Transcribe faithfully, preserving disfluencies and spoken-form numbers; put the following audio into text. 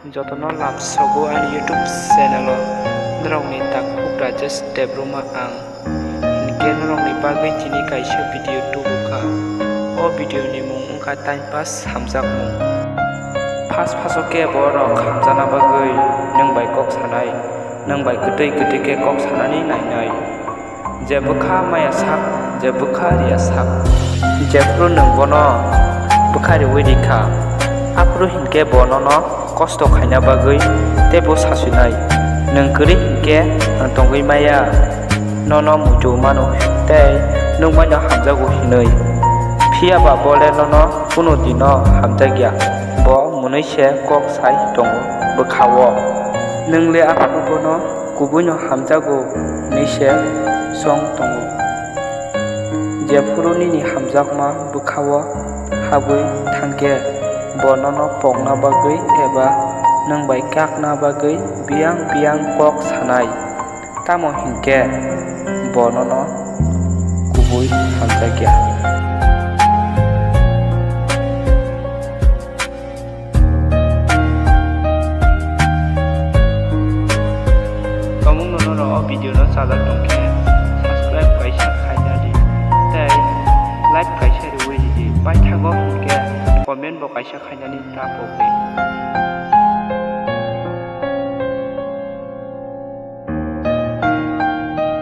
Jotono lamsogo ani YouTube channel o norokni takhuk Rajesh Debbarma ang. Hinkhe norokni bagwi tini kaisa video tubukha. O video ni mung wngkha time pass hamjakmung. Phas phaso khe borok hamjakna bagwi nwng bai kok sanai, nwng bai kwtwi kwtwi khe kok sanani nainai. Je bwkha maya sak, je bwkha riya sak. Jephuru nwng bono bwkha riwi rikha, aphuru hinkhe bo nono kosto khaina bagwi teibo sasuinai. Nwng kwrwi hinkhe ang tongwi maya, nono muitu mano tei nwng baino hamjago hinwi. Phiya ba bo le nono kunu dino hamjakya, bo mwnwi se kok sai tongo bwkha-o. Nwng le aphuru bono kubuino hamjago hinwi se chong tongo. Jephuru nini hamjakma bwkha-o habwi thangkhe, bo nono pokna bagwi eba nwng bai kakna bagwi biyang biyang kok sanai, tamo hinkhe bo nono kubui hamjakya. Tongmung no norok o video no chajak tongkhe subscribe kaisa khaina di tei like kaisa riwi ridi, paithago hinkhe comment bo kaisa khainani ta pokdi.